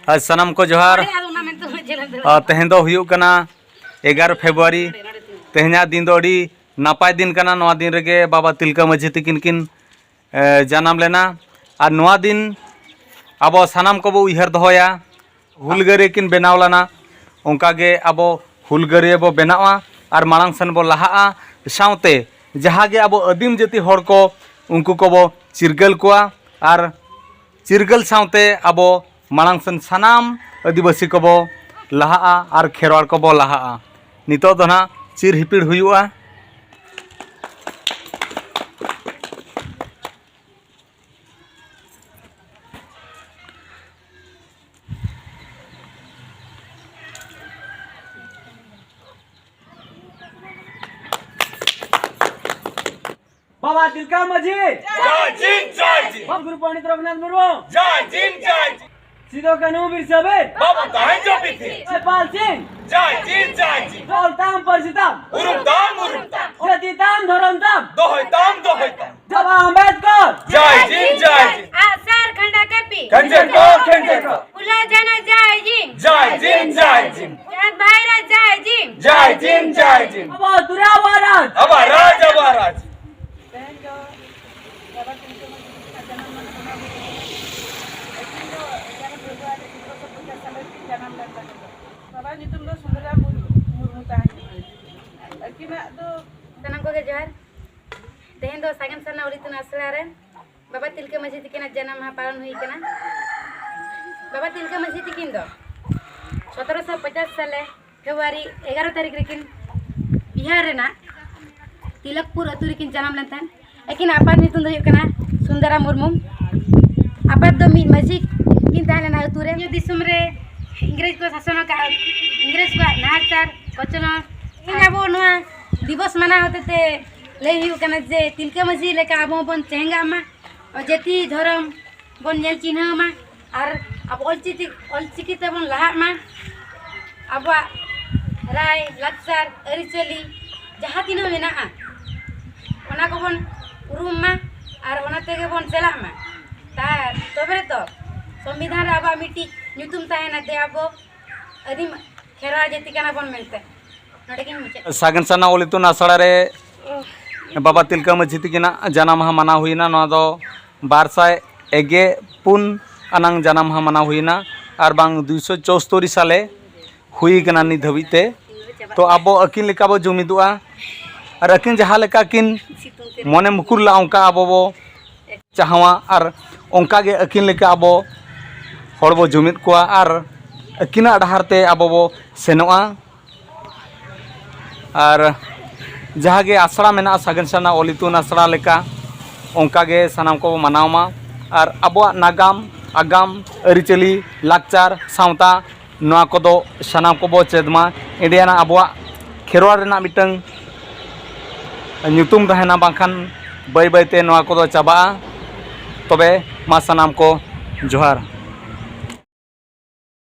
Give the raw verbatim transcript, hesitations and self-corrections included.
ᱟᱨ ᱥᱟᱱᱟᱢ ᱠᱚ ᱡᱚᱦᱟᱨ᱾ ᱟᱨ ᱛᱮᱦᱮᱧ ᱫᱚ ᱦᱩᱭᱩᱜ ᱠᱟᱱᱟ ᱮᱜᱟᱨᱚ ᱯᱷᱮᱵᱽᱨᱩᱣᱟᱨᱤ᱾ ᱛᱮᱦᱮᱧᱟᱜ ᱫᱤᱱ ᱫᱚ ᱟᱹᱰᱤ ᱱᱟᱯᱟᱭ ᱫᱤᱱ ᱠᱟᱱᱟ᱾ ᱱᱚᱣᱟ ᱫᱤᱱ ᱨᱮᱜᱮ ᱵᱟᱵᱟ ᱛᱤᱞᱠᱟᱹ ᱢᱟᱹᱡᱷᱤ ᱛᱤᱠᱤᱱ ᱠᱤᱱ, ᱮ, ᱡᱟᱱᱟᱢ ᱞᱮᱱᱟ᱾ ᱟᱨ ᱱᱚᱣᱟ ᱫᱤᱱ ᱟᱵᱚ ᱥᱟᱱᱟᱢ ᱠᱚᱵᱚ ᱩᱭᱦᱟᱹᱨ ᱫᱚᱦᱚᱭᱟ, ᱦᱩᱞᱜᱟᱹᱨᱤᱭᱟᱹ ᱠᱤᱱ ᱵᱮᱱᱟᱣ ᱞᱮᱱᱟ᱾ ᱚᱱᱠᱟᱜᱮ ᱟᱵᱚ ᱦᱩᱞᱜᱟᱹᱨᱤᱭᱟᱹ ᱵᱚ ᱵᱮᱱᱟᱜᱼᱟ ᱟᱨ ᱢᱟᱲᱟᱝ ᱥᱮᱱ ᱵᱚ ᱞᱟᱦᱟᱜᱼᱟ᱾ ᱥᱟᱶᱛᱮ ᱡᱟᱦᱟᱸ ᱜᱮ ᱟᱵᱚ ᱟᱹᱫᱤᱢ ᱡᱟᱹᱛᱤ ᱦᱚᱲ ᱠᱚ, ᱩᱱᱠᱩ ᱠᱚᱵᱚ ᱪᱤᱨᱜᱟᱹᱞ ᱠᱚᱣᱟ ᱟᱨ ᱪᱤᱨᱜᱟᱹᱞ ᱥᱟᱶᱛᱮ ᱟᱵᱚ ᱢᱟᱲᱟᱝ ᱥᱮᱱ ᱥᱟᱱᱟᱢ ᱟᱹᱫᱤᱵᱟᱹᱥᱤ ᱠᱚᱵᱚ ᱞᱟᱦᱟᱜᱼᱟ ᱟᱨ ᱠᱷᱮᱨᱣᱟᱲ ᱠᱚᱵᱚ ᱞᱟᱦᱟᱜᱼᱟ᱾ ᱱᱤᱛᱚᱜ ᱫᱚ ᱱᱟᱦᱟᱜ ᱪᱤᱨ ᱦᱤᱯᱤᱲ ᱦᱩᱭᱩᱜᱼᱟ᱾ ᱵᱟᱵᱟ ᱛᱤᱞᱠᱟᱹ ᱢᱟᱹᱡᱷᱤ᱾ ᱡᱟᱭ ᱡᱤᱱ, ᱡᱟᱭ ᱡᱤᱱ᱾ ᱵᱟᱵᱟ ᱜᱩᱨᱩ ᱯᱚᱱᱰᱤᱛ ᱨᱚᱜᱷᱩᱱᱟᱛᱷ ᱢᱩᱨᱢᱩ᱾ ᱡᱟᱭ ᱡᱤᱱ, ᱡᱟᱭ ᱡᱤᱱ᱾ ᱥᱤᱫᱩ ᱠᱟᱹᱱᱦᱩ ᱵᱤᱨᱥᱟ ᱵᱤᱱ᱾ ᱵᱟᱵᱚ ᱛᱟᱦᱮᱸ ᱡᱚᱵᱤᱛᱤ᱾ ᱡᱟᱭᱯᱟᱞ ᱥᱤᱝ᱾ ᱡᱟᱭ ᱡᱤᱱ, ᱡᱟᱭ ᱡᱤᱱ᱾ ᱚᱞ ᱛᱟᱢ, ᱯᱟᱹᱨᱥᱤ ᱛᱟᱢ᱾ ᱩᱨᱩᱢ ᱛᱟᱢ, ᱩᱨᱩᱢ ᱛᱟᱢ᱾ ᱡᱟᱹᱛᱤ ᱛᱟᱢ, ᱫᱷᱚᱨᱚᱢ ᱛᱟᱢ᱾ ᱫᱚᱦᱚᱭ ᱛᱟᱢ, ᱫᱚᱦᱚᱭ ᱛᱟᱢ᱾ ᱵᱟᱵᱟ ᱟᱢᱵᱮᱫᱠᱚᱨ᱾ ᱡᱟᱭ ᱡᱤᱱ, ᱡᱟᱭ ᱡᱤᱱ᱾ ᱟᱜᱼᱥᱟᱨ ᱠᱷᱟᱸᱰᱟ ᱠᱟᱹᱯᱤ᱾ ᱠᱷᱮᱧᱡᱮᱨ ᱠᱚ, ᱠᱷᱮᱧᱡᱮᱨ ᱠᱚ᱾ ᱯᱷᱩᱞᱳ ᱡᱷᱟᱱᱳ ᱡᱟᱭ ᱡᱤᱱ᱾ ᱡᱟᱭ ᱡᱤᱱ, ᱡᱟᱭ ᱡᱤᱱ᱾ ᱪᱟᱸᱫᱽ ᱵᱷᱟᱭᱨᱟ ᱡᱟᱭ ᱡᱤᱱ᱾ ᱡᱟᱭ ᱡᱤᱱ, ᱡᱟᱭ ᱡᱤᱱ᱾ ᱟᱵᱚ ᱫᱩᱨᱟ ᱟᱵᱚᱣᱟᱜ ᱨᱟᱡᱽ᱾ ᱟᱵᱚᱣᱟᱜ ᱨᱟᱡᱽ, ᱟᱵᱚᱣᱟᱜ ᱨᱟᱡᱽ᱾ ᱛᱮᱦᱮᱧ ᱫᱚ ᱵᱟᱵᱟ ᱛᱤᱞᱠᱟᱹ ᱢᱟᱹᱡᱷᱤ ᱛᱟᱹᱠᱤᱱᱟᱜ ᱡᱟᱱᱟᱢ ᱢᱟᱦᱟ ᱠᱟᱱᱟ᱾ ᱟᱹᱠᱤᱱ ᱫᱚ ᱮᱜᱟᱨᱚ ᱯᱷᱮᱵᱽᱨᱩᱣᱟᱨᱤ ᱥᱚᱛᱨᱚᱥᱚ ᱯᱚᱧᱪᱟᱥ ᱥᱟᱞ ᱨᱮᱠᱤᱱ ᱡᱟᱱᱟᱢ ᱞᱮᱱ ᱛᱟᱦᱮᱸ ᱫᱚ᱾ ᱵᱟᱵᱟ ᱧᱩᱛᱩᱢ ᱫᱚ ᱥᱩᱱᱫᱚᱨᱟᱢ ᱢᱩᱨᱢᱩ, ᱢᱩᱨᱢᱩ ᱛᱟᱦᱮᱸ ᱠᱟᱱᱟ᱾ ᱟᱹᱠᱤᱱᱟᱜ ᱫᱚ ᱥᱟᱱᱟᱢ ᱠᱚᱜᱮ ᱡᱚᱦᱟᱨ᱾ ᱛᱮᱦᱮᱧ ᱫᱚ ᱥᱟᱜᱮᱱ ᱥᱟᱨᱱᱟ ᱚᱞ ᱤᱛᱩᱱ ᱟᱥᱲᱟ ᱨᱮ ᱵᱟᱵᱟ ᱛᱤᱞᱠᱟᱹ ᱢᱟᱹᱡᱷᱤ ᱛᱟᱹᱠᱤᱱᱟᱜ ᱡᱟᱱᱟᱢ ᱢᱟᱦᱟ ᱯᱟᱞᱚᱱ ᱦᱩᱭ ᱠᱟᱱᱟ᱾ ᱵᱟᱵᱟ ᱛᱤᱞᱠᱟᱹ ᱢᱟᱹᱡᱷᱤ ᱛᱟᱹᱠᱤᱱ ᱫᱚ ᱥᱚᱛᱨᱚᱥᱚ ᱯᱚᱧᱪᱟᱥ ᱥᱟᱞᱮ ᱯᱷᱮᱵᱽᱨᱩᱣᱟᱨᱤ ᱮᱜᱟᱨᱚ ᱛᱟᱹᱨᱤᱠᱷ ᱨᱮᱠᱤᱱ ᱵᱤᱦᱟᱨ ᱨᱮᱱᱟᱜ ᱛᱤᱞᱚᱠᱯᱩᱨ ᱟᱹᱛᱩ ᱨᱮᱠᱤᱱ ᱡᱟᱱᱟᱢ ᱞᱮᱱ ᱛᱟᱦᱮᱸᱫ᱾ ᱟᱹᱠᱤᱱᱟᱜ ᱟᱯᱟᱛ ᱧᱩᱛᱩᱢ ᱫᱚ ᱦᱩᱭᱩᱜ ᱠᱟᱱᱟ ᱥᱩᱱᱫᱟᱨᱟ ᱢᱩᱨᱢᱩ᱾ ᱟᱯᱟᱛ ᱫᱚ ᱢᱤᱫ ᱢᱟᱹᱡᱷᱤ ᱠᱤᱱ ᱛᱟᱦᱮᱸ ᱞᱮᱱᱟ ᱟᱹᱛᱩ ᱨᱮ᱾ ᱱᱤᱭᱟᱹ ᱫᱤᱥᱚᱢ ᱨᱮ ᱤᱝᱨᱮᱡᱽ ᱠᱚ ᱥᱟᱥᱚᱱ ᱟᱠᱟᱫᱼᱟ, ᱤᱝᱨᱮᱡᱽ ᱠᱚᱣᱟᱜ ᱱᱟᱦᱟᱪᱟᱨ ᱠᱚᱪᱞᱚᱱ᱾ ᱛᱮᱦᱮᱧ ᱟᱵᱚ ᱱᱚᱣᱟ ᱫᱤᱵᱚᱥ ᱢᱟᱱᱟᱣ ᱦᱚᱛᱮ ᱛᱮ ᱞᱟᱹᱭ ᱦᱩᱭᱩᱜ ᱠᱟᱱᱟ ᱡᱮ ᱛᱤᱞᱠᱟᱹ ᱢᱟᱹᱡᱷᱤ ᱞᱮᱠᱟ ᱟᱵᱚ ᱦᱚᱸᱵᱚᱱ ᱪᱮᱦᱮᱸᱜᱟᱜ ᱢᱟ, ᱡᱟᱹᱛᱤ ᱫᱷᱚᱨᱚᱢ ᱵᱚᱱ ᱧᱮᱞ ᱪᱤᱱᱦᱟᱹᱣ ᱢᱟ ᱟᱨ ᱟᱵᱚ ᱚᱞᱪᱤᱠᱤ, ᱚᱞᱪᱤᱠᱤ ᱛᱮᱵᱚᱱ ᱞᱟᱦᱟᱜ ᱢᱟ᱾ ᱟᱵᱚᱣᱟᱜ ᱨᱟᱭ, ᱞᱟᱠᱪᱟᱨ, ᱟᱹᱨᱤᱪᱟᱹᱞᱤ ᱡᱟᱦᱟᱸ ᱛᱤᱱᱟᱹᱜ ᱢᱮᱱᱟᱜᱼᱟ, ᱚᱱᱟ ᱠᱚᱵᱚᱱ ᱩᱨᱩᱢ ᱢᱟ ᱟᱨ ᱚᱱᱟ ᱛᱮᱜᱮ ᱵᱚᱱ ᱪᱟᱞᱟᱜ ᱢᱟ᱾ ᱛᱟ-, ᱛᱚᱵᱮ ᱛᱚ ᱥᱚᱝᱵᱤᱫᱷᱟᱱ ᱨᱮ ᱟᱵᱚᱣᱟᱜ ᱢᱤᱫᱴᱤᱡ ᱧᱩᱛᱩᱢ ᱛᱟᱦᱮᱱᱟ ᱡᱮ ᱟᱵᱚ ᱟᱹᱫᱤᱢ ᱠᱷᱮᱨᱣᱟᱲ ᱡᱟᱹᱛᱤ ᱠᱟᱱᱟ ᱵᱚᱱ ᱢᱮᱱᱛᱮ᱾ ᱱᱚᱰᱮ ᱜᱤᱧ ᱢᱩᱪᱟᱹᱫ᱾ ᱥᱟᱜᱮᱱ ᱥᱟᱨᱱᱟ ᱚᱞ ᱤᱛᱩᱱ ᱟᱥᱲᱟ ᱨᱮ ᱵᱟᱵᱟ ᱛᱤᱞᱠᱟᱹ ᱢᱟᱹᱡᱷᱤ ᱛᱤᱠᱤᱱᱟᱜ ᱡᱟᱱᱟᱢ ᱢᱟᱦᱟ ᱢᱟᱱᱟᱣ ᱦᱩᱭᱱᱟ᱾ ᱱᱚᱣᱟ ᱫᱚ ᱵᱟᱨ ᱥᱟᱭ ᱮᱜᱮ ᱯᱩᱱ ᱟᱱᱟᱝ ᱡᱟᱱᱟᱢ ᱢᱟᱦᱟ ᱢᱟᱱᱟᱣ ᱦᱩᱭᱱᱟ, ᱟᱨ ᱵᱟᱝ ᱫᱩᱭᱥᱚ ᱪᱳᱥᱛᱳᱨᱤ ᱥᱟᱞᱮ ᱦᱩᱭ ᱠᱟᱱᱟ ᱱᱤᱛ ᱫᱷᱟᱹᱵᱤᱡ ᱛᱮ᱾ ᱛᱚ ᱟᱵᱚ ᱟᱹᱠᱤᱱ ᱞᱮᱠᱟ ᱵᱚ ᱡᱩᱢᱤᱫᱚᱜᱼᱟ, ᱟᱨ ᱟᱹᱠᱤᱱ ᱡᱟᱦᱟᱸ ᱞᱮᱠᱟ ᱠᱤᱱ ᱢᱚᱱᱮ ᱢᱩᱠᱩᱨ ᱞᱮᱫᱼᱟ, ᱚᱱᱠᱟ ᱟᱵᱚ ᱵᱚ ᱪᱟᱦᱟᱣᱟ, ᱟᱨ ᱚᱱᱠᱟ ᱜᱮ ᱟᱹᱠᱤᱱ ᱞᱮᱠᱟ ᱟᱵᱚ ᱦᱚᱲ ᱵᱚ ᱡᱩᱢᱤᱫ ᱠᱚᱣᱟ ᱟᱨ ᱟᱹᱠᱤᱱᱟᱜ ᱰᱟᱦᱟᱨ ᱛᱮ ᱟᱵᱚ ᱵᱚ ᱥᱮᱱᱚᱜᱼᱟ᱾ ᱟᱨ ᱡᱟᱦᱟᱸ ᱜᱮ ᱟᱥᱲᱟ ᱢᱮᱱᱟᱜᱼᱟ, ᱥᱟᱜᱮᱱ ᱥᱟᱨᱱᱟ ᱚᱞ ᱤᱛᱩᱱ ᱟᱥᱲᱟ ᱞᱮᱠᱟ, ᱚᱱᱠᱟ ᱜᱮ ᱥᱟᱱᱟᱢ ᱠᱚᱵᱚ ᱢᱟᱱᱟᱣ ᱢᱟ᱾ ᱟᱨ ᱟᱵᱚᱣᱟᱜ ᱱᱟᱜᱟᱢ, ᱟᱜᱟᱢ, ᱟᱹᱨᱤᱪᱟᱹᱞᱤ, ᱞᱟᱠᱪᱟᱨ, ᱥᱟᱶᱛᱟ, ᱱᱚᱣᱟ ᱠᱚᱫᱚ ᱥᱟᱱᱟᱢ ᱠᱚᱵᱚ ᱪᱮᱫ ᱢᱟ᱾ ᱮᱸᱰᱮᱭᱟᱱᱟᱜ ᱟᱵᱚᱣᱟᱜ ᱠᱷᱮᱨᱣᱟᱲ ᱨᱮᱱᱟᱜ ᱢᱤᱫᱴᱟᱝ ᱧᱩᱛᱩᱢ ᱛᱟᱦᱮᱱᱟ, ᱵᱟᱝᱠᱷᱟᱱ ᱵᱟᱹᱭ ᱵᱟᱹᱭᱛᱮ ᱱᱚᱣᱟ ᱠᱚᱫᱚ ᱪᱟᱵᱟᱜᱼᱟ᱾ ᱛᱚᱵᱮ ᱢᱟ ᱥᱟᱱᱟᱢ ᱠᱚ ᱡᱚᱦᱟᱨ᱾